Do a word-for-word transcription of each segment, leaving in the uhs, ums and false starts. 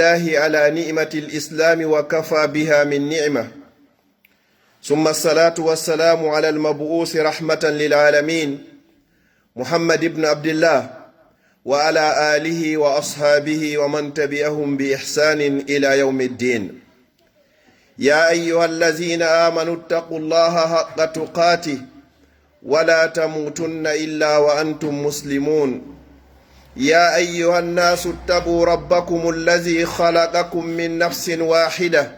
لله على نعمة الإسلام وكفى بها من نعمة. ثم الصلاة والسلام على المبعوث رحمة للعالمين محمد بن عبد الله وعلى آله وأصحابه ومن تبعهم بإحسان إلى يوم الدين. يا أيها الذين آمنوا اتقوا الله حق تقاته ولا تموتن إلا وأنتم مسلمون. يا أيها الناس اتقوا ربكم الذي خلقكم من نفس واحدة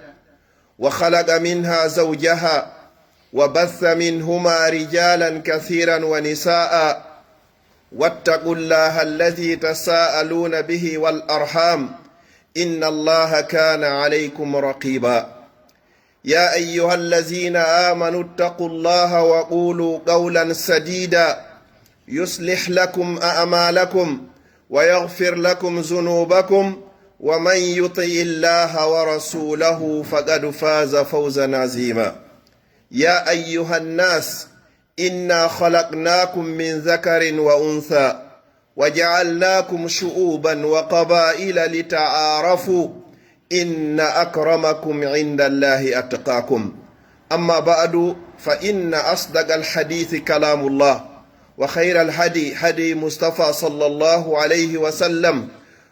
وخلق منها زوجها وبث منهما رجالا كثيرا ونساء واتقوا الله الذي تساءلون به والأرحام إن الله كان عليكم رقيبا. يا أيها الذين آمنوا اتقوا الله وقولوا قولا سديدا يصلح لكم أعمالكم ويغفر لكم ذنوبكم ومن يطع الله ورسوله فقد فاز فوزا عظيما. يا أيها الناس إنا خلقناكم من ذكر وأنثى وجعلناكم شعوبا وقبائل لتعارفوا إن أكرمكم عند الله أتقاكم. أما بعد، فإن أصدق الحديث كلام الله، وخير الهدي هدي مصطفى صلى الله عليه وسلم،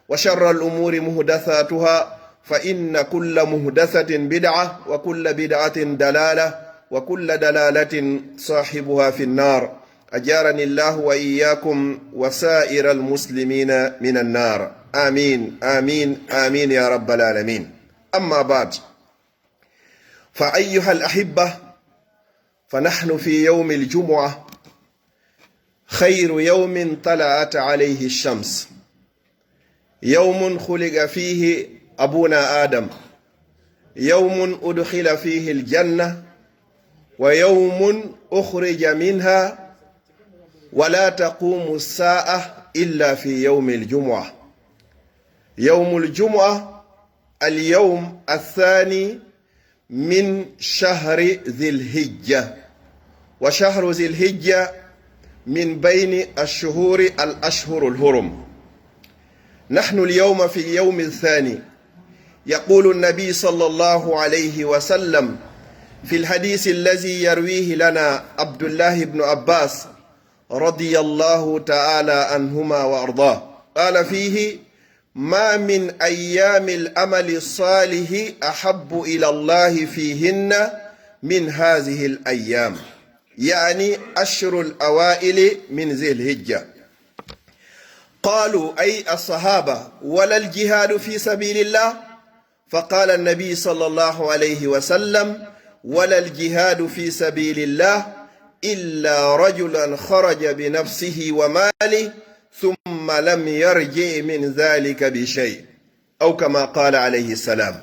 وشر الأمور محدثاتها، فإن كل محدثة بدعة، وكل بدعة ضلالة، وكل ضلالة صاحبها في النار. أجارني الله وإياكم وسائر المسلمين من النار. آمين، آمين، آمين يا رب العالمين. أما بعد، فأيها الأحبة، فنحن في يوم الجمعة، خير يوم طلعت عليه الشمس، يوم خلق فيه أبونا آدم، يوم أدخل فيه الجنة، ويوم أخرج منها، ولا تقوم الساعة إلا في يوم الجمعة. يوم الجمعة اليوم الثاني من شهر ذي الحجة، وشهر ذي الحجة من بين الشهور الأشهر الحرم. نحن اليوم في اليوم الثاني. يقول النبي صلى الله عليه وسلم في الحديث الذي يرويه لنا عبد الله بن عباس رضي الله تعالى عنهما وأرضاه، قال فيه: ما من أيام العمل الصالح أحب إلى الله فيهن من هذه الأيام، يعني عشر الأوائل من ذي الحجة. قالوا، أي الصحابة: ولا الجهاد في سبيل الله؟ فقال النبي صلى الله عليه وسلم: ولا الجهاد في سبيل الله إلا رجلا خرج بنفسه وماله ثم لم يرجع من ذلك بشيء، أو كما قال عليه السلام.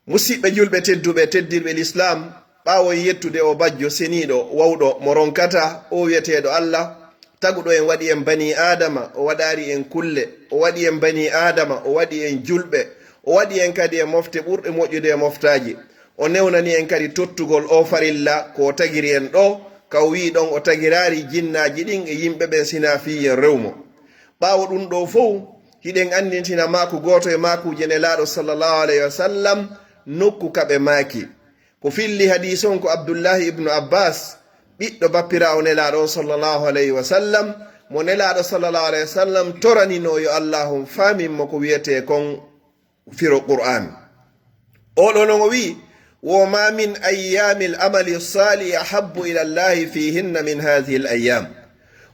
Musidɓe julɓe tedduɓe, teddirɓe lislaam, ɓaawo yettude o bajjo seniiɗo, wawɗo, mo ronkata, o wiyeteeɗo Allah, taguɗo en, waɗi en banii Aadama, o waɗaari en kulle, o waɗi en banii Aadama, o waɗi en julɓe, o waɗi en kadi e mofte ɓurɗe moƴƴude e moftaaji. O newnani en kadi tottugol o farilla ko o tagiri en ɗo, ka o wi'i ɗon o tagiraari jinnaaji ɗin e yimɓe ɓen, sinaa fii yen rew mo. Ɓaawo ɗun ɗoo fow, hiɗen anndintina maaku gooto e maakuuje Nelaaɗo, sallallahu alayhi wa sallam, nokku ka ɓe maaki. Ko filli hadiis on ko Abdullahi ibnu Abbas, ɓiɗɗo bappiraawo Nelaaɗo on, sallallahu alayhi wa sallam, mo Nelaaɗo, sallallahu alayhi wa sallam, toraninoo yo Allaahu faamin mo ko wi'etee kon firo Qur'aan. Oo ɗoo non o wi'i: "Wa ma min ayyaamil amali saalihi ahabbu ila Allaahi fiihinna min haazihil ayyaam."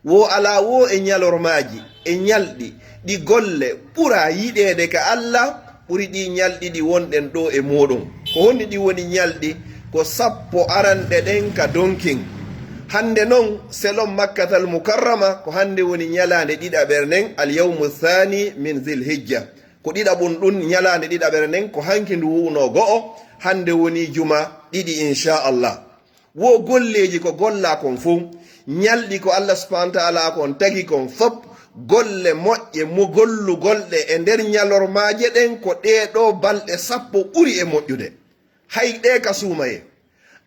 Wo alaa wo e ñalormaaji, e ñalɗi, ɗi golle ɓura yiɗeede ka Alla, ɓuri ɗii ñalɗi ɗi wonɗen ɗoo e muuɗum. Ko honɗi ɗi woni ñalɗi? Ko sappo aranɗe ɗen ka donkin. Hannde non, selon Makkatal Mukarrama, ko hannde woni ñalaande ɗiɗaɓere nden, al yawmu thani min Zil Hijja. Ko ɗiɗaɓun ɗun, ñalaande ɗiɗaɓere nden, ko hanki ndu wu'unoo go'o, hannde woni juma ɗiɗi, inchallah. Wo golleeji ko gollaa kon fow, ñalɗi ko Allah subhanahu wa ta'ala kon tagi kon fop, golle moƴƴe mo gollugol ɗe e nder ñalormaaje ɗen, ko ɗee ɗoo balɗe sappo ɓuri e moƴƴude. Hay ɗee ka suumayee.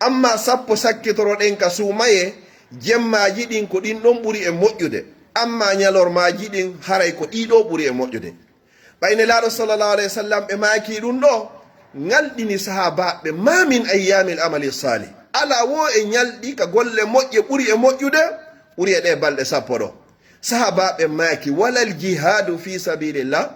Amma sappo sakkitoroɗen ka suumayee, jemmaaji ɗin ko ɗin ɗon ɓuri e moƴƴude. Amma ñalormaaji ɗin haray ko ɗii ɗoo ɓuri e moƴƴude. Ɓay Nelaaɗo sallallahu alayhi wa sallam ɓe maaki ɗum ɗo, ŋalɗini sahaabaaɓe, "Ma min ayyaamil amali saalih." Alaa wo e ñalɗi ka golle moƴƴe ɓuri e moƴƴude, ɓuri e ɗee balɗe sappo ɗo. Sahaabaaɓe maaki, "Walal jihaadu fi sabilillah."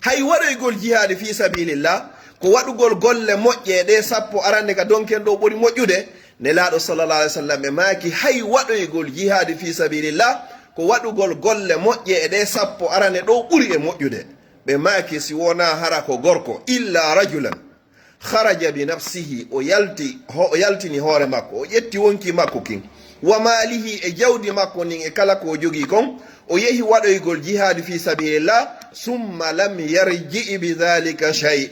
Hay waɗoygol jihaadi fi sabilillah, ko waɗugol golle moƴƴe e ɗee sappo arande ka donken ɗo ɓuri moƴƴude. Nelaaɗo sallallahu alayhi wa sallam ɓe maaki, "Hay waɗoygol jihaadi fi sabilillah, ko waɗugol golle moƴƴe e ɗee sappo arande ɗo ɓuri e moƴƴude." Ɓe maaki, "Si wonaa hara ko gorko, illa rajulan kharaja bi nafsihi," o yalti, ho-, o yaltini hoore makko, o ƴetti wonki makko kin, "wa maalihi," e jawdi makko ndin, e kala ko o jogii kon, o yehi waɗoygol jihaadi fi sabilillah, "summa lam yarji bi dhalika shay."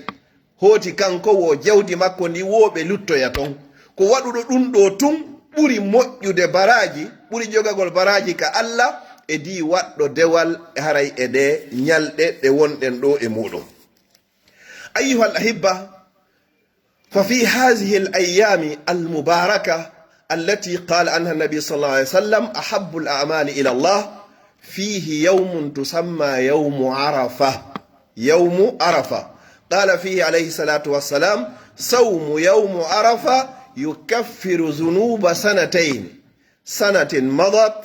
Hooti kanko wo jawdi makko ndi wo ɓe luttoya ton. Ko waɗuɗo ɗum ɗo tun ɓuri moƴƴude baraaji, ɓuri jogagol baraaji ka Allah, e di waɗɗo dewal haray e ɗe ñalɗe ɗe wonɗen ɗo e muɗum. Ayyuhal ahibba, ففي هذه الأيام المباركة التي قال عنها النبي صلى الله عليه وسلم: "أحب الأعمال إلى الله فيه يوم تسمى يوم عرفة، يوم عرفة." قال فيه عليه الصلاة والسلام: "صوم يوم عرفة يكفر ذنوب سنتين، سنة مضت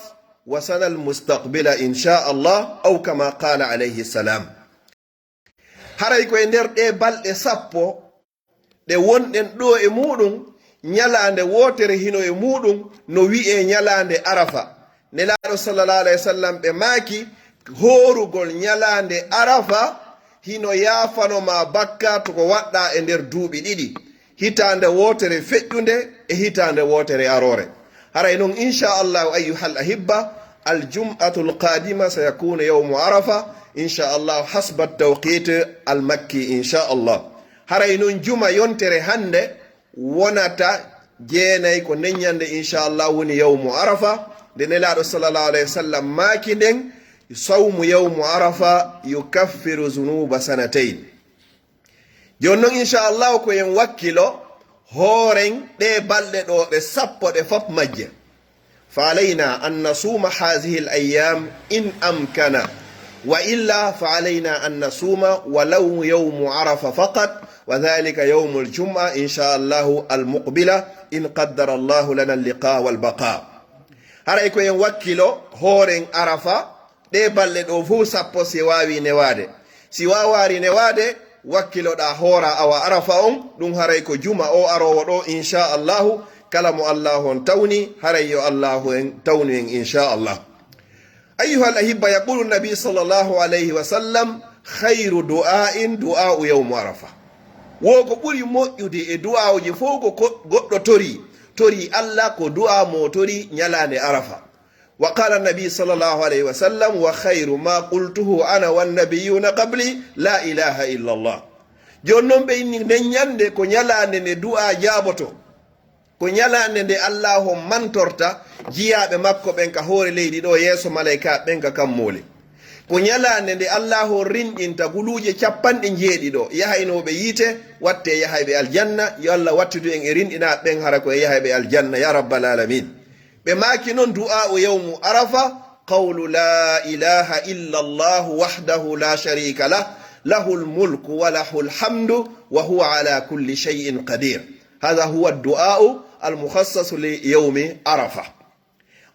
وسنة المستقبلة إن شاء الله"، أو كما قال عليه السلام. Haray ko e nder ɗee balɗe sappo ɗe wonɗen ɗoo e muuɗum, ñalaande wootere hino e muuɗum no wi'ee ñalaande Arafa. Nelaaɗo sallallahu alayhi wa sallam ɓe maaki, hoorugol ñalaande Arafa hino yaafano ma bakkaatu ko waɗɗaa e nder duuɓi ɗiɗi. Hitaande wootere feƴƴunde e hitaande wootere aroore. Haray non, insha Allahu, ayyuhal ahibba, al jum'atul qadima sayakunu yawmu Arafa, insha Allahu, hasba tawqit al makki, insha Allah. Haray non, juma yontere hande wonata jeenay ko nden ñande, insha Allah, woni yawmu Arafa, nde Nelaaɗo sallallahu alayhi wa sallam maaki nden, sawmu yawmu Arafa yukaffiru zunuba sanatayn. Jooni non, insha Allah, ko en wakkilo hooren ɗee balɗe ɗoo ɗe sappo ɗe fop majje. Fa alayna an nasuma hazihi al ayyam in amkana, wa illa fa alayna an nasuma walaw yawmu Arafa faqat, wa dhalika yawmu al jum'a, insha Allahu, al muqbila, in qaddara Allahu lana al liqa wal baqa. Haray ko en wakkilo hooren Arafa, ɗee balɗe ɗoo fow sappo, si waawi newaade. Si waawaari newaade, wakkiloɗaa hoora awa Arafa on, ɗum haray ko juma o aroowo ɗoo, insha Allahu, kala mo Allahu on tawni, haray yo Allahu en tawnu en, insha Allah. Ayyuhal ahibba, yaqulu nabi sallallahu alayhi wa sallam, "Khayru du'a'in du'a'u yawmu Arafa." Wo ko ɓuri moƴƴude e du'aawuji fow ko ko-, goɗɗo tori, tori Allah ko du'a mo tori ñalaande Arafa. Wa qala nabi sallallahu alayhi wa sallam, "Wa khayru ma qultuhu ana wan nabiyuna qabli, la ilaha illa Allah." Jooni non ɓe inni nden ñande ko ñalaande nde du'a jaaboto. Ko ñalaande nde Allahu mantorta jiyaaɓe makko ɓen ka hoore leydi ɗoo yeeso malaykaaɓe ɓen ka kammuuli. Ko ñalaande nde Allahu rinɗinta guluuje capanɗe njeeɗiɗo, yahaynooɓe yiite, watte yahayɓe aljanna. Yo Allah wattidu en e rinɗinaaɓe ɓen, hara ko e yahayɓe aljanna, ya rabbal alamin. Ɓe maaki non, du'a'u yawmu Arafa, qawlu la ilaha illa Allah wahdahu la sharika lah, lahul mulku wa lahul hamdu wa huwa ala kulli shay'in qadir. Hadha huwa ad-du'a'u al-mukhassasu li yawmi Arafa.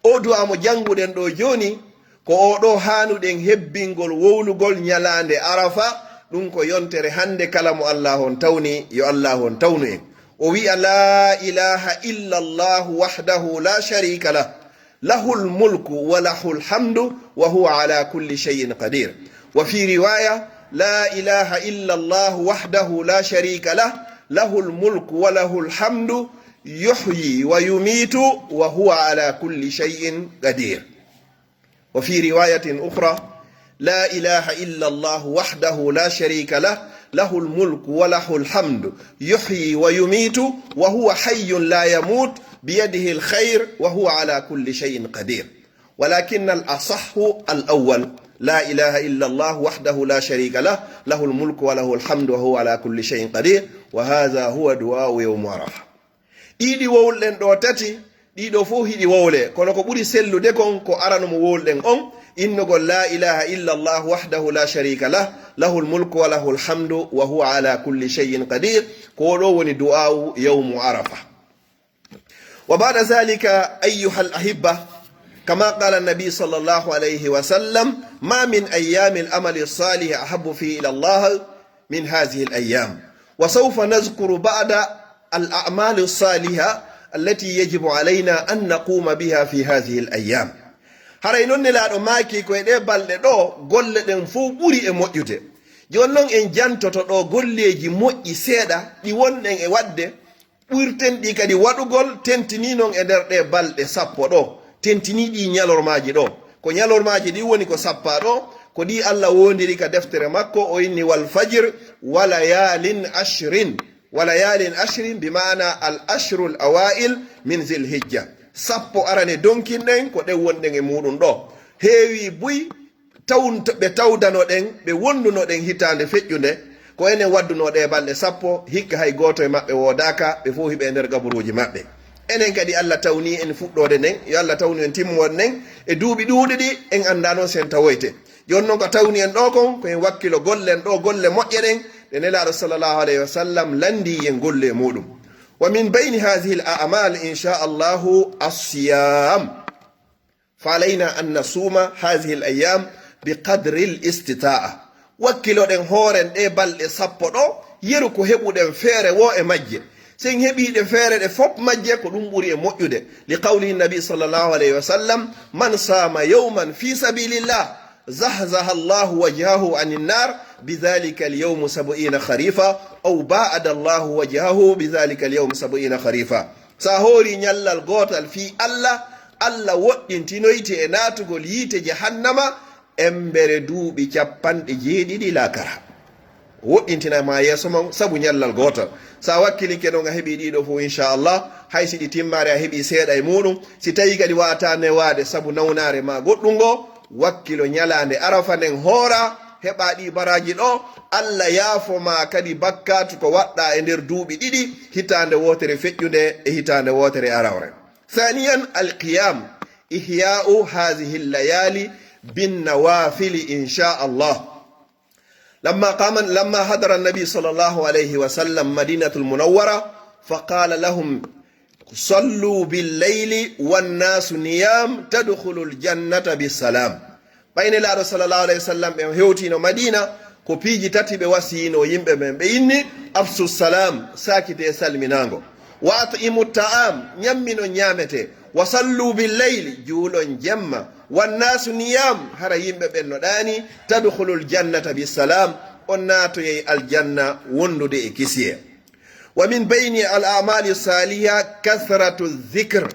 O du'a mo jannguɗen ɗoo jooni, ko o ɗoo haanuɗen hebbingol wowlugol ñalaande Arafa, ɗum ko yontere hannde, kala mo Allahu on tawni, yo Allahu on tawnu en. O wi'a, "La ilaha illa Allahu wahdahu la sharika lah, lahul mulku wa lahul hamdu wa huwa ala kulli shay'in qadir." Wa fi riwaya, "La ilaha illa Allahu wahdahu la sharika lah, lahul mulku wa lahul hamdu, yuhyi wa yumitu wa huwa ala kulli shay'in qadir." وفي رواية أخرى، "لا إله إلا الله وحده لا شريك له، له الملك وله الحمد، يحيي ويميت وهو حي لا يموت، بيده الخير وهو على كل شيء قدير. ولكن الأصح الأول، لا إله إلا الله وحده لا شريك له، له الملك وله الحمد وهو على كل شيء قدير، وهذا هو دعاء يوم عرفة." Ɗiɗi wowlɗen ɗo tati, ɗiɗo fof hiɗi wowle, kono ko ɓuri sellude kon ko arano mo wowlɗen on, innugol la ilaha illa Allah wahdahu la sharika lah, له الملك وله الحمد وهو على كل شيء قدير. Ko ɗo woni du'aawu yawmu Arafa. وبعد ذلك أيها الأحبة، كما قال النبي صلى الله عليه وسلم: ما من أيام العمل الصالح أحب فيه إلى الله من هذه الأيام. وسوف نذكر بعض الأعمال الصالحة التي يجب علينا أن نقوم بها في هذه الأيام. Haray non Nelaaɗo maaki ko e ɗee balɗe ɗo golle ɗen fow ɓuri e moƴƴude. Jooni non en jantoto ɗo golleeji moƴƴi seeɗa ɗi wonɗen e waɗde, ɓurten ɗi kadi waɗugol, tentinii non e nder ɗee balɗe sappo ɗo, tentinii ɗii ñalormaaji ɗo. Ko ñalormaaji ɗi woni ko sappaa ɗo, ko ɗi Alla woondiri ka deftere makko, o inni: "Wal fajr, wa layaalin ashrin." "Wa layaalin ashrin" bi maana al ashrul awaa'il min Zil Hijja. Sappo arane donkin ɗen ko ɗen wonɗen e muuɗum ɗo. Heewi buy tawn-, ɓe tawdanoɗen, ɓe wondunoɗen hitaande feƴƴunde, ko enen waddunoo ɗee balɗe sappo, hikka hay gooto e maɓɓe woodaaka, ɓe fow hiɓe e nder gaburuuji maɓɓe. Enen kadi Alla tawnii en fuɗɗoode nden, yo Alla tawnu en timmoode nden, e duuɓi ɗuuɗuɗi, en anndaa non sen tawoyte. Jooni non ko tawni en ɗo kon, ko en wakkilo gollen ɗo golle moƴƴe ɗen, ɗe Nelaaɗo sallallahu alayhi wa sallam lanndii en golle e muuɗum. ومن بين هذه الأعمال إن شاء الله الصيام. فعلينا أن نصوم هذه الأيام بقدر الاستطاعة. Wakkiloɗen hooren ɗee balɗe sappo ɗo, yeru ko heɓuɗen feere woo e majje. Sen heɓii ɗe feere ɗe fof majje, ko ɗum ɓuri e moƴƴude. لقوله النبي صلى الله عليه وسلم: "من صام يوما في سبيل الله زحزح الله وجهه عن النار بذلك اليوم سبعين خريفا، أو باعد الله وجهه بذلك اليوم سبعين خريفا." Sa hoori ñallal gootal fii Alla, Alla woɗɗintinoyte e naatugol yiite jahannama embere duuɓi capanɗe jeeɗiɗi laakara. Woɗɗintina ma yeeso mon sabu ñallal gootal. Sa wakkilinke non a heɓii ɗii ɗo fow, inchallah, hay si ɗi timmaali a heɓii seeɗa e muuɗum, si tawii kadi waawataa newaade sabu nawnaare maa goɗɗum ngoo, wakkilo ñalaande Arafa nden hoora, heɓaa ɗii baraaji ɗo, Alla yaafo ma kadi bakkaatu ko waɗɗaa e nder duuɓi ɗiɗi, hitaande wootere feƴƴunde e hitaande wootere arawre. ثانيا القيام، إحياء هذه الليالي بالنوافل إن شاء الله. لما قام، لما حضر النبي صلى الله عليه وسلم مدينة المنورة فقال لهم: "صلوا بالليل والناس نيام تدخلوا الجنة بسلام." Ɓay Nelaaɗo sallallahu alayhi wa sallam ɓe hewtiino Madiina, ko piiji tati ɓe wasiyino yimɓe ɓen. Ɓe inni: "Afsu salam, saakitee salminaango. Wa at'imu ta'am, ñamminon ñaametee. Wa sallu bil layli, juulon jemma. Wan naasu niyaam, hara yimɓe ɓen no ɗaanii. Tadkhulul jannata bi salam, on naatoyay aljanna wondude e kisiyee." Wa min bayni al a'mali saliha kathratu dhikr,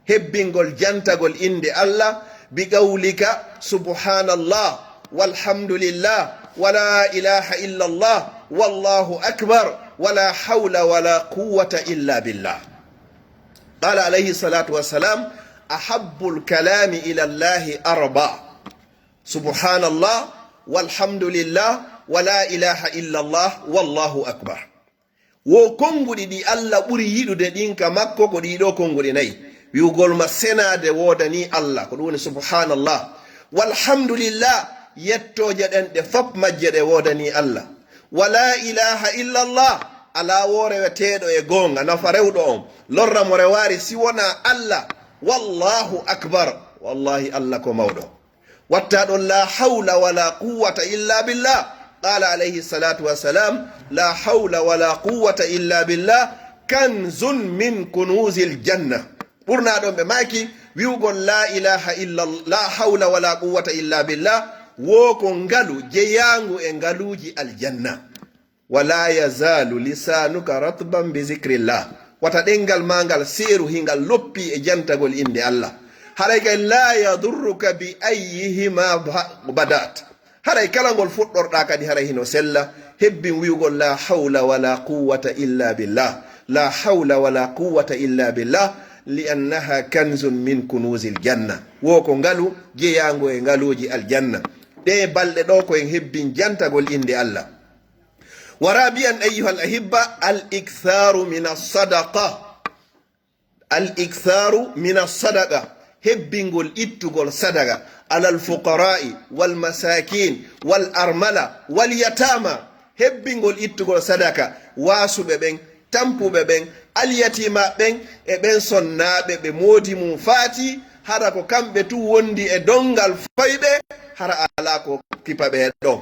hebbingol jantagol innde Alla, bi qawlika: "Subhanallah, walhamdulillah, wa la ilaha illallah, wallahu akbar, wa la hawla wa la quwwata illa billah." Qala alayhi salatu wassalam: "Ahabbul kalami ila Allahi arba: subhanallah, walhamdulillah, wa la ilaha illallah, wallahu akbar." Wo konnguɗi ɗi Alla ɓuri yiɗude ɗin ka makko ko ɗii ɗoo konnguɗi nayi. Wi'ugol ma senaade woodanii Alla, ko ɗum woni subhanallah. Walhamdulillah, yettooje ɗen ɗe fop majje ɗe woodanii Alla. Wa la ilaha illallah, alaa wo reweteeɗo e goonga, nafa rewɗo on, lorra mo rewaari si wonaa Alla. Wallahu akbar, wallahi Alla ko mawɗo. Watta ɗon la hawla wala quwwata illa billah. Qala alayhi salatu wassalam: "La hawla wala quwwata illa billah, kanzun min kunuzil janna." Ɓurna ɗon ɓe maaki wi'ugol la ilaha illa, la hawla wala quwwata illa billah, wo ko ngalu jeyaangu e ngaluuji aljanna. "Wa la yazalu lisanuka ratban bi zikrillah." Wata ɗenngal maa ngal seeru hingal loppi e jantagol innde Alla. Haray kay, "La yadurruka bi ayyihima ba-, badat." Haray kala ngol fuɗɗorɗaa kadi haray hino sella. Hebbin wi'ugol la hawla wala quwwata illa billah. La hawla wala quwwata illa billah. Li annaha kanzun min kunuzil janna. Wo ko ngalu jeyaangu e ngaluuji aljanna. Ɗee balɗe ɗoo ko en hebbin jantagol innde Alla. Wa rabi'an ayyuhal ahibba, al iktharu min as-sadaqa. Al iktharu min as-sadaqa, hebbingol ittugol sadaqa. على الفقراء والمساكين والأرملة واليتامى. Hebbingol ittugol sadaka waasuɓe ɓen, tampuɓe ɓen, alyatiima ɓen, e ɓen sonnaaɓe ɓe moodi mum faati, hara ko kamɓe tun wondi e donngal fayɓe, hara alaa ko kipa ɓe ɗon.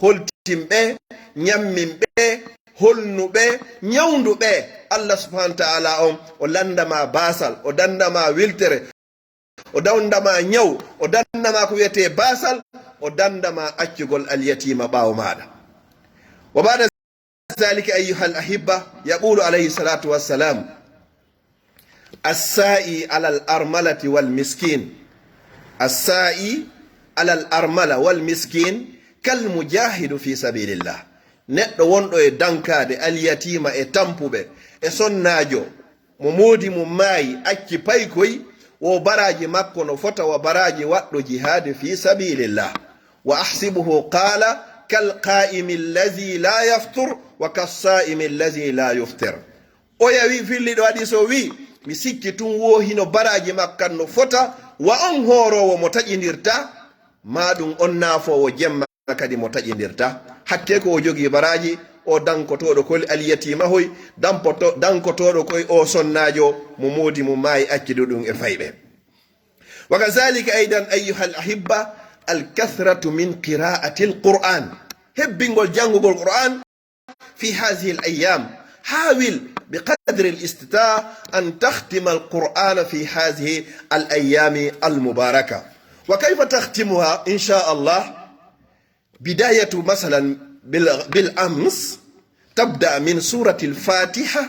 Holtin ɓe, ñammin ɓe, holnu ɓe, ñawndu ɓe. Allah subhanahu wa ta'ala on, o lannda ma baasal, o dannda ma wiltere, o dannda ma ñaw, o dannda ma ko wiyetee baasal, o dannda ma accugol alyatiima ɓaawo maaɗa. وبعد ذلك أيها الأحبة، يقول عليه الصلاة والسلام: الساعي على الأرملة والمسكين، الساعي على الأرملة والمسكين كالمجاهد في سبيل الله. Neɗɗo wonɗo e dankaade alyatiima e tampuɓe e sonnaajo mo moodi mum maayi, acci paykoy, wo baraaji makko no fota wa baraaji waɗɗo jihaadi fi sabilillah. وأحسبه قال: كالقائم الذي لا يفتر وكالصائم الذي لا يفطر. Oya wi, filliɗo hadiis o wi, mi sikki tun wo hino baraaji makko kan no fota wa on hooroowo mo taƴindirta, maa ɗum on naafoowo jemma kadi mo taƴindirta. Hakkee ko o jogii baraaji, o dankotooɗo ko alyatiima hoy, dampoto-, dankotooɗo koy o sonnaajo mo moodi mum maayi acci ɗum e fayɓe. وكذلك أيضا أيها الأحبة الكثرة من قراءة القرآن. Hebbingol janngugol Qur'aan في هذه الأيام. حاول بقدر الاستطاعة أن تختم القرآن في هذه الأيام المباركة. وكيف تختمها إن شاء الله؟ بداية مثلا بال-، بالأمس تبدأ من سورة الفاتحة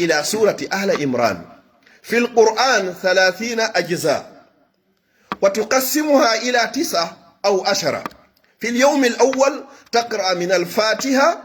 إلى سورة آل عمران. في القرآن ثلاثين أجزاء، وتقسمها إلى تسعة أو عشرة. في اليوم الأول تقرأ من الفاتحة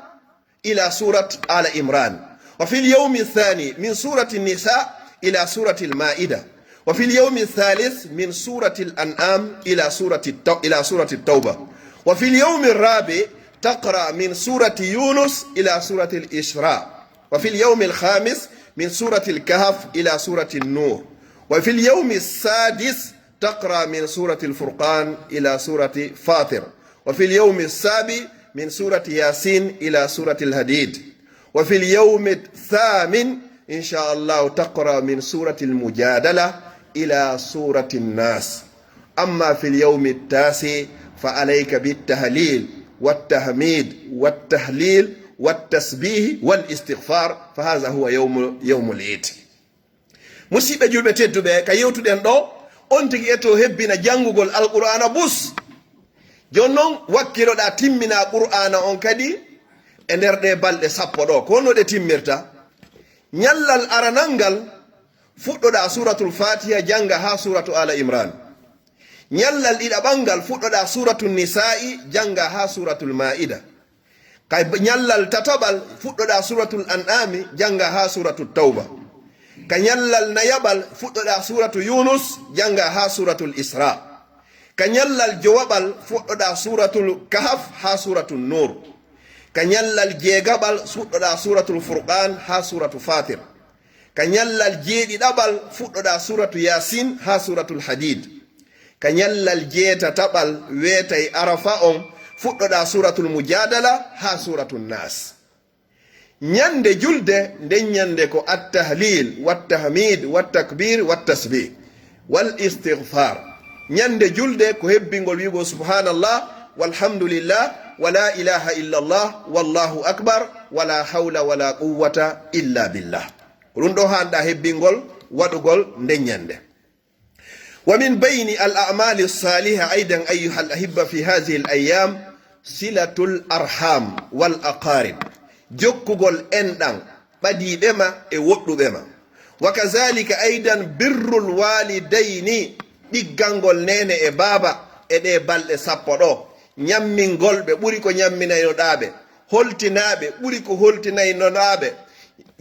إلى سورة آل عمران، وفي اليوم الثاني من سورة النساء إلى سورة المائدة، وفي اليوم الثالث من سورة الأنعام إلى سورة التو-، إلى سورة التوبة، وفي اليوم الرابع تقرأ من سورة يونس إلى سورة الإسراء، وفي اليوم الخامس من سورة الكهف إلى سورة النور، وفي اليوم السادس تقرأ من سورة الفرقان إلى سورة فاطر، وفي اليوم السابع من سورة ياسين إلى سورة الحديد، وفي اليوم الثامن إن شاء الله تقرأ من سورة المجادلة إلى سورة الناس. أما في اليوم التاسع فعليك بالتهليل والتحميد والتهليل والتسبيح والاستغفار، فهذا هو يوم، يوم العيد. Musiɓɓe julɓe tedduɓe, ka yewtuɗen ɗo, on tigi eto hebbina janngugol Alqur'aana bus. Jooni non, wakkiloɗaa timminaa Qur'aana on kadi e nder ɗee balɗe sappo ɗo. Ko honno ɗe timmirta? Ñallal aranal ngal, fuɗɗoɗaa Suuratul Faatiha, jannga haa Suuratu Aala Imraan. Ñallal ɗiɗaɓal ngal, fuɗɗoɗaa Suuratul Nisaa'i, jannga haa Suuratul Maa'ida. Ka ñallal tataɓal, fuɗɗoɗaa Suuratul An'aami, jannga haa Suuratul Tawba. Ka ñallal nayaɓal, fuɗɗoɗaa Suuratu Yuunus, jannga haa Suuratul Israa. Ka ñallal jowaɓal, fuɗɗoɗaa Suuratul Kahaf haa Suuratul Nuur. Ka ñallal jeegaɓal, fuɗɗoɗaa Suuratul Furqaan haa Suuratu Faatir. Ka ñallal jeeɗiɗaɓal, fuɗɗoɗaa Suuratu Yaasin haa Suuratul Hadiid. Ka ñallal jeetataɓal, weetay Arafa on, fuɗɗoɗaa Suuratul Mujaadala haa Suuratul Naas. Ñande julde, nden ñande ko at-tahlil, wat-tahmid, wat-takbir, wat-tasbih, wal-istighfar. Ñande julde ko hebbingol wi'ugol subhanallah, walhamdulillah, wala ilaha illallah, wallahu akbar, wala hawla wala quwwata illa billah. Ko ɗum ɗo haanɗaa hebbingol waɗugol nden ñande. ومن بين الأعمال الصالحة أيضا أيها الأحبة في هذه الأيام صلة الأرحام والأقارب. Jokkugol enɗan ɓadiiɓe ma e woɗɗuɓe ma. وكذلك أيضا بر الوالدين. Ɗiggangol neene e baaba e ɗee balɗe sappo ɗo. Ñammingol ɓe ɓuri ko ñamminaynoɗaa ɓe. Holtinaa ɓe ɓuri ko holtinaynoɗaa ɓe.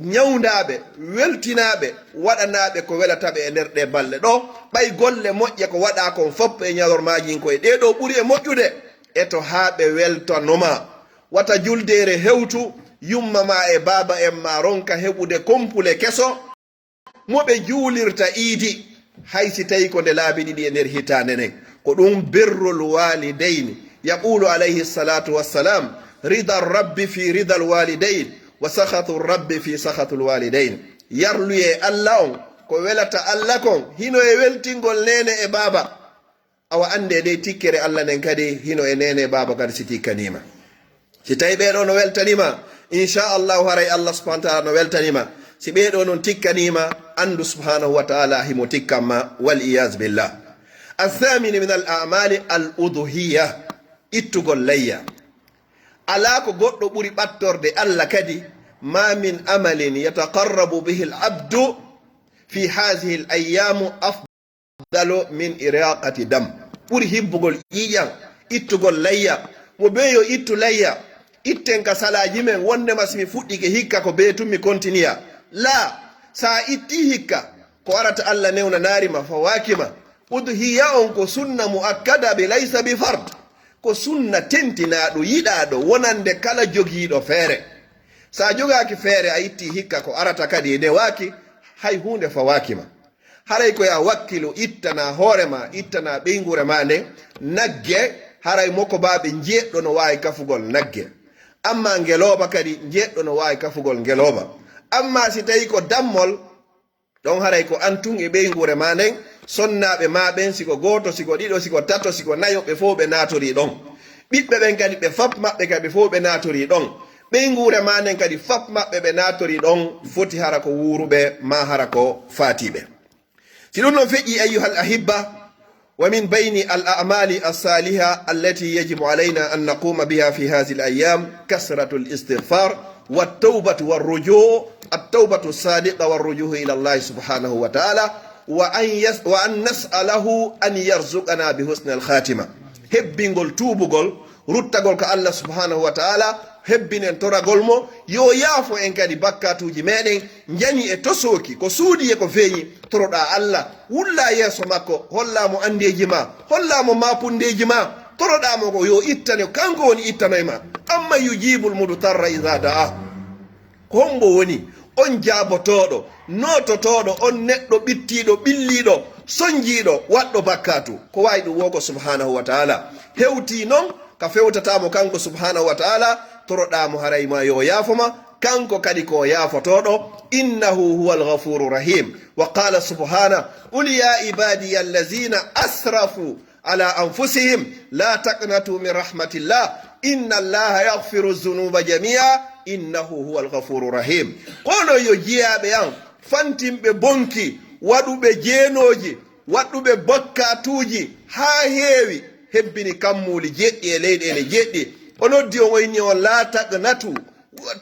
Ñawndaa ɓe, weltinaa ɓe, waɗanaa ɓe ko welata ɓe e nder ɗee balɗe ɗo. Ɓay golle moƴƴe ko waɗaa kon fof e ñalormaaji ko e ɗee ɗo ɓuri e moƴƴude. Eto haa ɓe weltano ma. Wata juldeere hewtu, yumma ma e baaba en ma ronka heɓude kompule keso. Mo ɓe juulirta iidi, hay si tawi ko nde laabi ɗiɗi e nder hitaande nden. Ko ɗum birrul walidayni. Yaqulu alayhi salatu wassalam, rida rabbi fi rida alwalidayn, wa sakhatu rabbi fi sakhatu alwalidayn. Yarluye Allah on, ko welata Allah kon, hino e weltingol neene e baaba. Awa annde dey tikkere Allah nden kadi, hino e neene e baaba kadi si tikkanima. Si tawi ɓeeɗo no weltanima, insha Allahu haray Allah subhanahu wa ta'ala no weltanima. Si ɓeeɗo non tikkanima, andu subhanahu wa ta'ala himo tikkanma, wal iyaz billah. Athamini min al a'mali al udhiya, ittugol layya. Alaa ko goɗɗo ɓuri ɓattorde Allah kadi, ma min amalin yataqarrabu bihi al abdu fi hadhihi al ayyamu afdalu min iraqati dam. Ɓuri hibbugol ƴiiƴan, ittugol layya, mo bee yo ittu layya, itten ka salaaji men, wondema si mi fuɗɗike hikka ko bee tun mi kontiniya. Laa, sa itti hikka, ko arata Allah newnanaari ma, fawaaki ma. Udhiya on ko sunna muakkada bi laysa bi fard. Ko sunna tentinaaɗo, yiɗaaɗo, wonande kala jogiiɗo feere. Sa jogaaki feere, a itti hikka ko arata kadi e newaaki, hay huunde fawaaki ma. Haray ko ya wakkilu ittana hoore ma, ittana ɓeynguure ma nden, nagge, haray mokobaaɓe njeeɗɗo no waawi kafugol nagge. Amma ngelooba kadi, njeeɗɗo no waawi kafugol ngelooba. Amma si tawi ko dammol, ɗon haray ko an tun e ɓeynguure ma nden, sonnaaɓe ma ɓen, si ko gooto, si ko ɗiɗo, si ko tato, si ko nayo, ɓe fow ɓe naatorii ɗon. Ɓiɓɓe ɓen kadi, ɓe fap maɓɓe kadi, ɓe fow ɓe naatorii ɗon. Ɓeynguure ma nden kadi, fap maɓɓe ɓe naatorii ɗon, foti hara ko wuuruɓe, ma hara ko faatiiɓe. Si ɗum non feƴƴi, ayyuhal ahibba, ومن بين الأعمال الصالحة التي يجب علينا أن نقوم بها في هذه الأيام كثرة الاستغفار والتوبة والرجوع، التوبة الصادقة والرجوع إلى الله سبحانه وتعالى، وأن يس-، وأن نسأله أن يرزقنا بحسن الخاتمة. Hebbingol tuubugol, ruttagol ka Allah subhanahu wa ta'ala, hebbinen toragol mo, yo yaafo en kadi bakkatuuji meɗen, njani e tosooki, ko suuɗi e ko feeñi, toroɗaa Allah, wullaa yeeso makko, hollaa mo anndeeji ma, hollaa mo maapundeeji ma, toroɗaa mo ko yo ittane, kanko woni ittanoy ma. Amman yujibul mudtarra iza da'a. Ko hombo woni on jaabotooɗo, noototooɗo, on neɗɗo ɓittiiɗo, ɓilliiɗo, sonjiiɗo, waɗɗo bakkaatu? Ko waawi ɗum woo ko subhanahu wa ta'ala. Hewtii non ka fewtataa mo kanko subhanahu wa ta'ala, toroɗaa mo haray ma yo yaafo ma, kanko kadi ko o yaafotooɗo, innahu huwal ghafuru rahim. Wa qala subhana, qul ya ibadiya allazina asrafu ala anfusihim la taqnatu min rahmatillah, inna allaha yaghfiru dhunuba jamia, innahu huwal ghafuru rahim. Kono yo jiyaaɓe an, fantinɓe bonki, waɗuɓe jeenooji, waɗɗuɓe bakkatuuji haa heewi, hebbini kammuuli jeɗɗi e leyɗeele jeɗɗi. O noddi on, o inni on, "Laa taqnatu,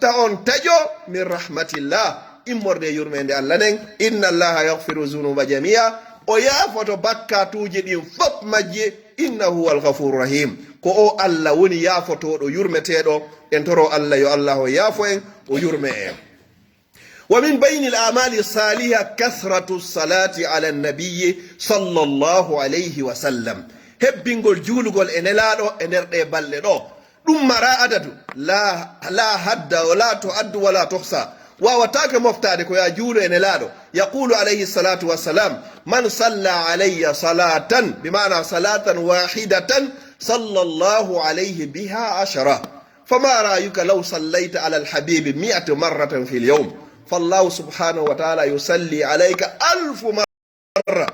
ta on taƴo, min rahmatillah, immorde e yurmeende Allah nden. Inna Allaha yaghfiru zunuba jamia." O yaafoto bakkatuuji ɗin fof majji. Innahu huwal ghafuru rahim. Ko o Allah woni yaafotooɗo, yurmeteeɗo. En toro Allah, yo Allah o yaafo en, o yurme en. Wa min baynil a'mali saliha kathratu salati ala nabiyyi sallallahu alayhi wa sallam. Hebbingol juulugol e Nelaaɗo e nder ɗee balɗe ɗoo. Ɗum mara adadu, la, la hadda, wa la tu'addu, wa la tuhsa. Waawataake moftaade ko ya juulu e Nelaaɗo. Yaqulu alayhi salatu wassalam, "Man salla alayya salatan," bi maana salatan wahidatan, "sallallahu alayhi biha ashara." فما رأيك لو صليت على الحبيب مئة مرة في اليوم؟ فالله سبحانه وتعالى يصلي عليك ألف مرة.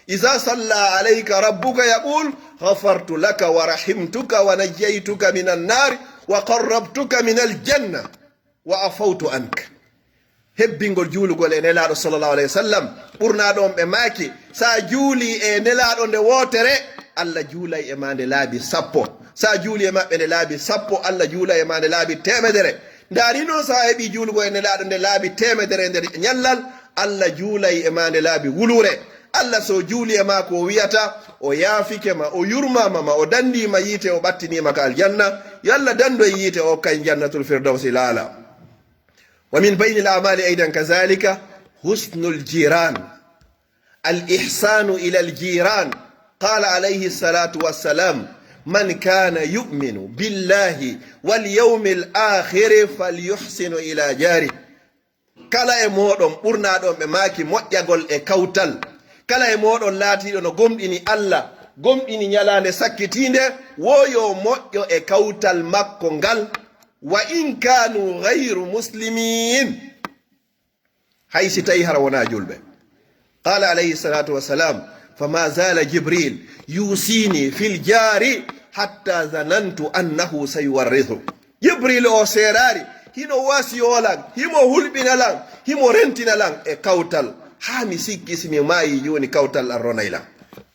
إذا صلى عليك ربك يقول: غفرت لك ورحمتك ونجيتك من النار وقربتك من الجنة وعفوت عنك. Hebbingol juulugol e Nelaaɗo sallallahu alayhi wa sallam, ɓurnaaɗo on ɓe maaki, sa juuli e Nelaaɗo nde wootere, Allah juulay e ma nde laabi sappo. Sa juuli e maɓɓe nde laabi sappo, Allah juulay e ma nde laabi teemedere. Ndaari non, sa heɓi juulugol e Nelaaɗo nde laabi teemedere e nder ñallal, Allah juulay e ma nde laabi wuluure. Allah so juuli e ma, ko o wiyata, o yaafike ma, o yurmaama ma, o dandiima yiite, o ɓattiniima ka aljanna. Yo Allah dando e yiite, o hokka en jannatul firdawsi laala. ومن بين الأعمال أيضا كذلك حسن الجيران، الإحسان إلى الجيران. قال عليه الصلاة والسلام: من كان يؤمن بالله واليوم الآخر فليحسن إلى جاره. Kala e mooɗon, ɓurnaaɗo on ɓe maaki moƴƴagol e kawtal. Kala e mooɗon laatiiɗo no gomɗini Allah, gomɗini ñalaande sakkitiinde, wo yo moƴƴo e kawtal makko ngal, wa in kaanu gayru muslimin. Hay si tawi hara wonaa julɓe. Qala alayhi salatu wassalam, fama zala Jibril yusini fil jari hatta zanantu annahu sayuwarrithu. Jibril o seeraari, hino wasiyoo lan, himo hulɓina lan, himo rentina lan e kawtal, haa mi sikki si mi maayi jooni kawtal an ronay lan.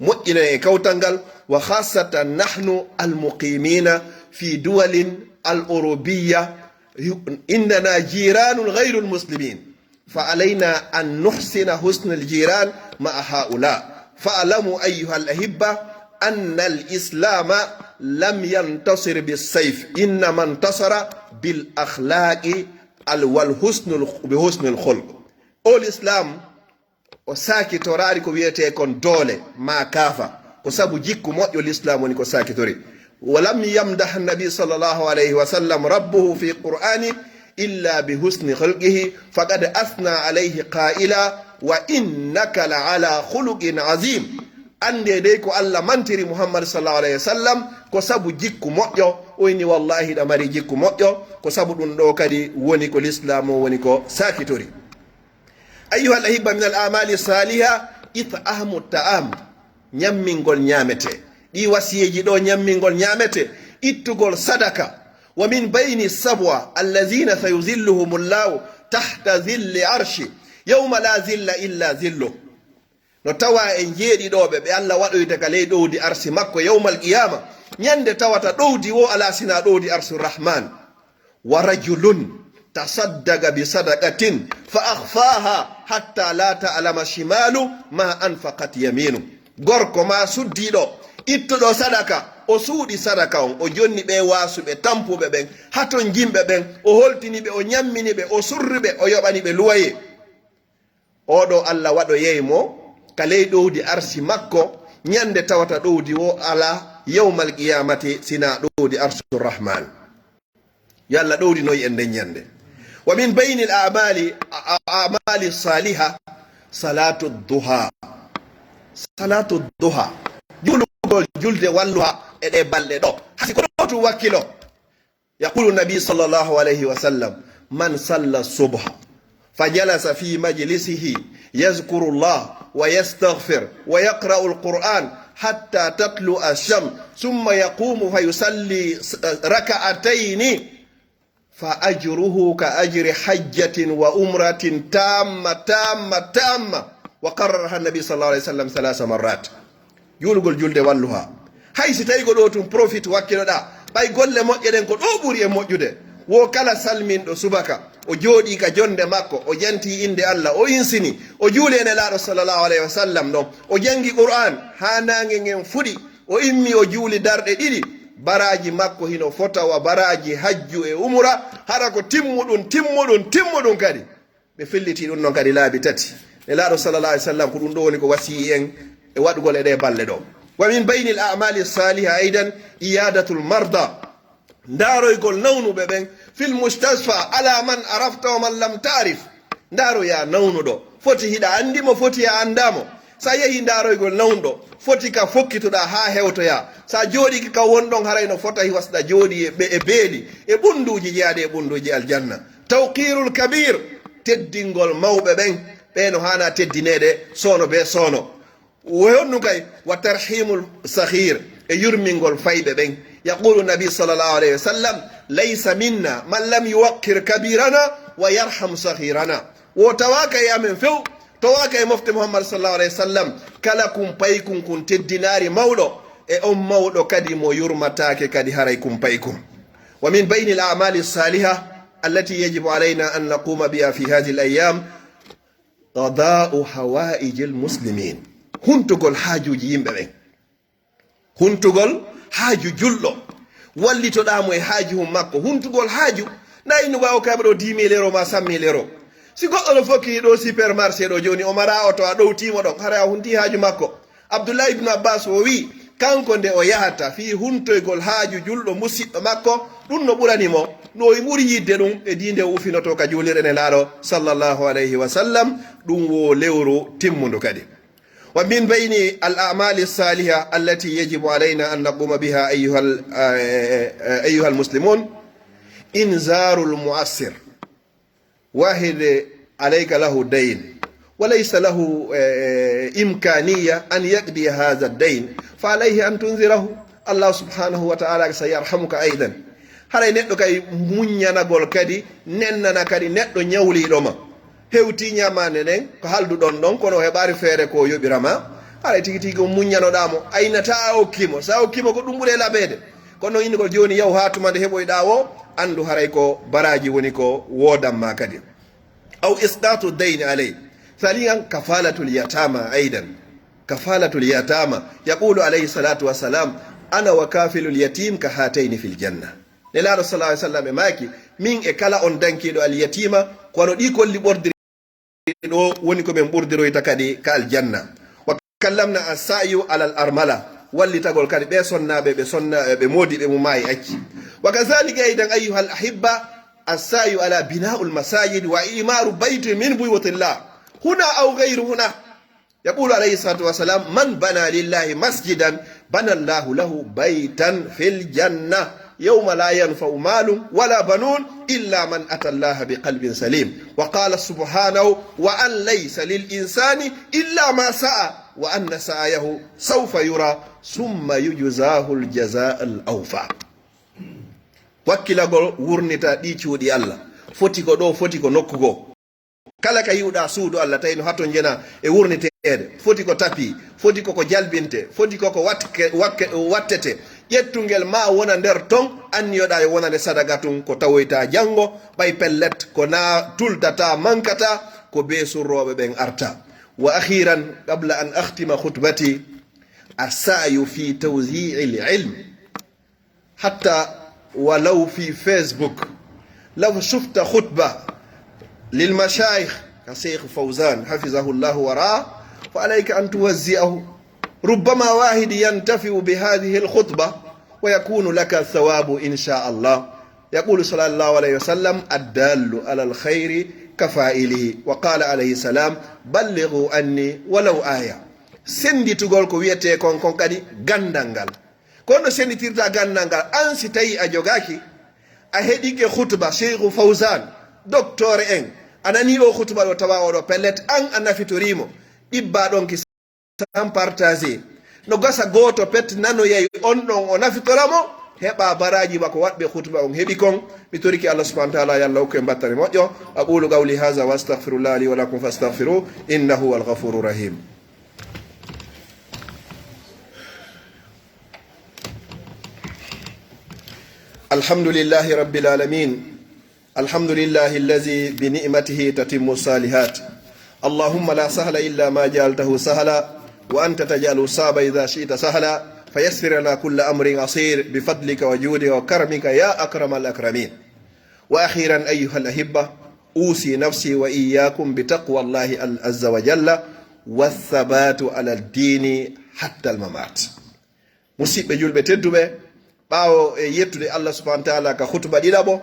Moƴƴinen e kawtal ngal, wa khassatan nahnu almuqimina fi duwalin al-urubiyya, innana jiranun ghayrul muslimin. فعلينا أن نحسن حسن الجيران مع هؤلاء. فاعلموا أيها الأحبة أن الإسلام لم ينتصر بالسيف، إنما انتصر بالأخلاق ال-، والحسن ال-، بحسن الخلق. O Lislaam, o saakitoraali ko wiyetee kon doole, maa kaafa, ko sabu jikku moƴƴo Lislaam woni ko saakitori. ولم يمدح النبي صلى الله عليه وسلم ربه في القرآن إلا بحسن خلقه، فقد أثنى عليه قائلا: وإنك لعلى خلق عظيم. Anndee dey ko Alla mantiri Muhammad sallallahu alayhi wa sallam ko sabu jikku moƴƴo, o inni, wallaahi, hiɗa mari jikku moƴƴo, ko sabu ɗum ɗoo kadi woni ko Lislaam o woni ko saakitori. أيها الأحبة، من الأعمال الصالحة إطعام الطعام، ñammingol ñaametee. Ɗii wasiyeeji ɗoo, ñammingol ñaametee, ittugol sadaka. ومن بين السبعة الذين سيظلهم الله تحت ظل عرشه يوم لا ظل إلا ظله. No tawaa e njeeɗiɗooɓe ɓe Alla waɗoyta ka ley ɗowdi arsi makko yawmal qiyaama, ñande tawata ɗowdi woo alaa sinaa ɗowdi arsu Rahmaan. ورجل تصدق بصدقة فأخفاها حتى لا تعلم شماله ما أنفقت يمينه. Gorko maa suddiiɗo, ittuɗo sadaka, o suuɗi sadaka on, o jonni ɓee waasuɓe tampuɓe ɓen, hatonjinɓe ɓen, o holtini ɓe, o ñammini ɓe, o surri ɓe, o yoɓani ɓe luwaye. Oo ɗoo Alla waɗoyay mo ka ley ɗowdi arsi makko, ñande tawata ɗowdi woo alaa yawmal qiyaamati sinaa ɗowdi arsu Rahmaan. Yo Alla ɗowdinoy en nden ñande. ومن بين الأعمال، أعمال الصالحة، صلاة الضحى. صلاة الضحى. Julugol julde walluha e ɗee balɗe ɗoo. Hay si ko ɗoo tun wakkilo. يقول النبي صلى الله عليه وسلم: من صلى الصبح فجلس في مجلسه يذكر الله ويستغفر ويقرأ القرآن حتى تطلع الشمس ثم يقوم فيصلي ركعتين فأجره كأجر حجة وعمرة تامة، تامة، تامة. وكررها النبي صلى الله عليه وسلم ثلاث مرات. Juulugol julde walluha. Hay si tawi ko ɗoo tun profit wakkilo ɗaa, ɓay golle moƴƴe ɗen ko ɗoo ɓuri e moƴƴude. Wo kala salminɗo subaka, o jooɗii ka jonde makko, o jantii innde Alla, o insini, o juuli e Nelaaɗo sallallahu alayhi wa sallam ɗon, o jangi Qur'aan haa naange ngen fuɗi, o immi o juuli darɗe ɗiɗi, baraaji makko hino fota wa baraaji hajju e umura, hara ko timmuɗum, timmuɗum, timmuɗum kadi. Ɓe felliti ɗum non kadi laabi tati. Nelaaɗo sallallahu alayhi wa sallam, ko ɗum ɗoo woni ko wasiyii en e waɗugol e ɗee balɗe ɗoo. ومن بين الأعمال الصالحة أيضا عيادة المرضى. Ndaaroygol nawnuɓe ɓen, في المستشفى، على من عرفت ومن لم تعرف. Ndaaroyaa nawnuɗo, foti hiɗa anndi mo, foti a anndaa mo. Sa yehii ndaaroygol nawnuɗo, foti ka fokkitoɗaa haa hewtoyaa. Sa jooɗiike ka wonɗon, haray no fota hiwasɗa jooɗii e ɓe-, e beeli, e ɓunnduuji jeyaaɗi e ɓunnduuji aljanna. توقير الكبير، teddingol mawɓe ɓen, ɓee no haanaa teddineede, soono bee soono. Wo honɗum kay? وترحيم الصغير، e yurmingol fayɓe ɓen. يقول النبي صلى الله عليه وسلم: ليس منا من لم يوقر كبيرنا ويرحم صغيرنا. Wo tawaaka e amen few, tawaaka e mofte Muhammad sallallahu alayhi wa sallam, kala kumpaykun kun teddinaari mawɗo, e on mawɗo kadi mo yurmataake kadi haray kumpaykun. ومن بين الأعمال الصالحة التي يجب علينا أن نقوم بها في هذه الأيام قضاء حوائج المسلمين. Huntugol haajuuji yimɓe ɓen. Huntugol haaju julɗo. Wallitoɗaa mo e haaju hun makko. Huntugol haaju. Na innu ɓaawo kayɓe ɗo dix mille euros ma cent mille euros. Si goɗɗo no fokki ɗo supermarché ɗo jooni, o mara oto, a ɗowtii mo ɗon, haray a huntii haaju makko. Abdullahi ibnu Abbas o wi'i, kanko nde o yahata fii huntoygol haaju julɗo musiɗɗo makko, ɗum no ɓurani mo, no o ɓuri yiɗde ɗum e dii nde o ufinotoo ka juulirde Nelaaɗo sallallahu alayhi wa sallam, ɗum wo lewru timmundu kadi. ومن بين الأعمال الصالحة التي يجب علينا أن نقوم بها أيها ال-، آه، آه، أيها المسلمون، إنذار المعسر. واحد عليك له دين وليس له، آه، إمكانية أن يقضي هذا الدين، فعليه أن تنذره. الله سبحانه وتعالى سيرحمك أيضا. Haray neɗɗo kay muññanagol kadi, nennana kadi neɗɗo ñawliiɗo ma. Hewtii ñamaande nden, ko haalduɗon ɗon, kono o heɓaali feere ko yoɓira ma. Haray tigi tigi ko muññanoɗaa mo, aynataa a okkii mo. So a okkii mo ko ɗum ɓuri e laɓeede. Kono inni ko jooni yahu haa tuma nde heɓoyɗaa o, anndu haray ko baraaji woni ko woodan ma kadi. أو إسقاط الدين عليه. ثانيا، كفالة اليتامى أيضا. كفالة اليتامى. يقول عليه الصلاة والسلام: أنا وكافل اليتيم كهاتين في الجنة. Nelaaɗo sallallahu alaihi wasallam e maaki, min e kala on dankiiɗo al yatiima, kono ɗi kolli ɓordiri ɗo woni ko min ɓurdiroyta kadi ka aljanna. Wa kallamna as-sa'yu ala al-armala, wallitagol kadi ɓe sonnaaɓe, ɓe sonna-, ɓe moodi, ɓe mu maayi acci. Wa kazalika aidan ayyuha al-ahibba, as-sa'yu ala bina'u al-masajid wa imaru baytin min buyutillah, huna aw ghayru huna. Yaqulu alayhi salatu wa salam: من بنى لله مسجدا بنى الله له بيتا في الجنة يوم لا ينفع مال ولا بنون إلا من أتى الله بقلب سليم. وقال سبحانه: وأن ليس للإنسان إلا ما سعى وأن سعيه سوف يرى ثم يجزاه الجزاء الأوفى. Wakkilagol wurnita ɗi cuuɗi Allah. Foti ko ɗo, foti ko nokku goo. Kala ka yi'uɗaa suudu Allah, tawi no hato njena e wurniteede, foti ko tapi, foti ko ko jalbinte, foti ko ko watke-, wakke-, wattete. Ƴettungel ma wona nder ton, anniyoɗaa yo wonande sadaga tun, ko tawoyta janngo, ɓay pellet, ko na tultata, mankata, ko bee surrooɓe ɓen arta. وأخيرا، قبل أن أختم خطبتي، السعي في توزيع العلم. حتى ولو في فيسبوك، لو شفت خطبة للمشايخ كشيخ فوزان حفظه الله ورعاه، فعليك أن توزعه. ربما واحد ينتفع بهذه الخطبة ويكون لك الثواب إن شاء الله. يقول صلى الله عليه وسلم: الدال على الخير كفاعله. وقال عليه السلام: بلغوا عني ولو آية. Sennditugol ko wiyetee kon, kon kadi ganndal ngal. Kono no senditirta ganndal ngal, an si tawi a jogaaki, a heɗike khutba Sheikh Fawzan, docteur en, a nani o khutba ɗo, tawa oɗo pellet, an a nafitorimo, ɗibba ɗon ki san partager. No gasa gooto pet nanoyay on ɗon o nafitora mo, heɓa baraji ma ko waɗɓe khutba on heɓi kon. Mi torike Allah subhanahu wa ta'ala, yo Allah hokku en battane moƴƴo. أقول قولي هذا وأستغفر الله لي ولكم فاستغفروه إنه هو الغفور الرحيم. الحمد لله رب العالمين. الحمد لله الذي بنعمته تتم الصالحات. اللهم لا سهل إلا ما جعلته سهلا، وأنت تجعل الصعب إذا شئت سهلا، فيسر لنا كل أمر عسير بفضلك وجودك وكرمك يا أكرم الأكرمين. وأخيرا أيها الأحبة، أوصي نفسي وإياكم بتقوى الله عز وجل والثبات على الدين حتى الممات. Musidɓe julɓe tedduɓe, ɓaawo e yettude Allah subhanahu wa ta'ala ka khutba ɗiɗaɓo,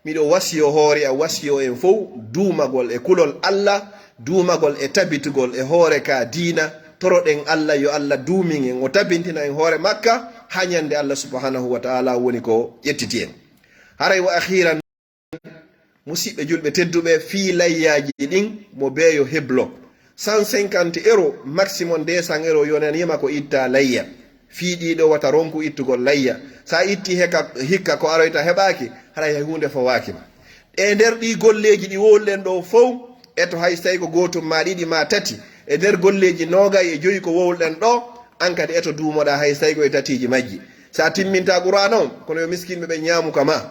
miɗo wasiyo hoore am, wasiyo en fow duumagol e kulol Allah, duumagol e tabitugol e hoore ka diina. Toroɗen Allah yo Allah duumin en, o tabintina en hoore makka haa ñande Allah subhanahu wa ta'ala woni ko ƴettiti en. Haray wa akhiran, Musidɓe julɓe tedduɓe, fii layyaaji ɗin, mo beeyo heblo. Cent cinquante euros maximum, deux cents euros yonaniima ko itta layya. Fii ɗiɗo wata ronku ittugol layya. Sa itti heka, hikka ko aroyta heɓaaki, haray hay huunde fawaaki ma. E nder ɗi golleeji ɗi wowluɗen ɗo fow, eto hay so tawi ko gootum ma ɗiɗi ma tati, e nder golleeji noogay e joyi ko wowluɗen ɗo, an kadi eto duumoɗa hay so tawi ko e tatiiji majji. Sa timminta Qur'aana on, kono yo miskinɓe ɓen ñaamu ka ma.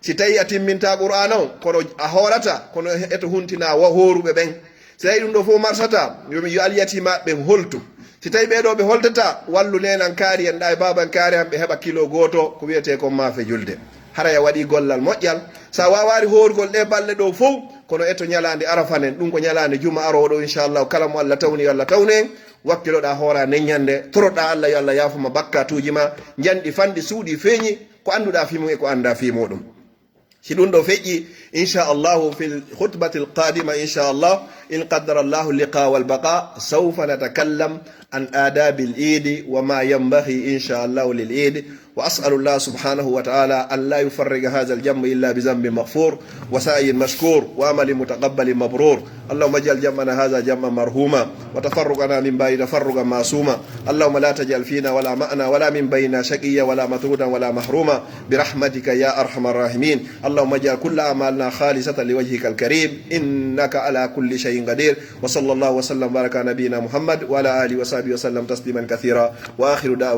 Si tawi a timminta Qur'aana on, kono a hoorata, kono eto huntina wa hooruɓe ɓen. Si tawi ɗum ɗo fof marsata, yo mi, yo alyatimaaɓe ɓen holtu. Si tawi ɓee ɗo ɓe holtata, wallu neenan kaari en ɗa e baaban kaari en ɓe heɓa kilo gooto ko wiyetee kon maafe julde. Haray a waɗi gollal moƴƴal. Sa waawaali hoorugol ɗee balɗe ɗo fof, kono eto ñalaande Arafa nen, ɗum ko ñalaande juma arooɗo, inchallahu, kala mo Allah tawni, yo Allah tawnu en. Wakkiloɗa hoora nen ñande, toroɗa Allah yo Allah yaafuma bakkatuuji ma, njanɗi fanɗi suuɗi feeñi, ko annduɗa fii mum e ko annda fii muɗum. Si ɗum ɗo feƴƴi, inchallahu, fi lkhutbati alqadima, inchallah, in qaddara Allahu liqa walbaqa, sawfa natakallam an adabi lidi wa ma yanbaghi, inchallahu, lil idi. Wa asalu Allah subhanahu wa taala an la yufarriga hadha aljamma illa bi zambin maghfur, wa sa'yin mashkur, wa amalin mutaqabbalin mabrur. Allahumma aj'al jam'ana hadha jam'an marhuma, wa tafarruqana min ba'di tafarruqan ma'suma. Allahumma la taj'al fina wala ma'ana wala min baynina shaqiyya wala matrudan wala mahruma, bi rahmatika ya arhamar rahimin. Allahumma aj'al kulla a'malina khalisatan liwajhika alkarim, innaka ala kulli shay'in qadir. Wa sallallahu wa sallam wa baraka ala nabiyyina Muhammad wa ala alihi wa sahbihi wa sallam tasliman kathira. Wa akhiru da'wana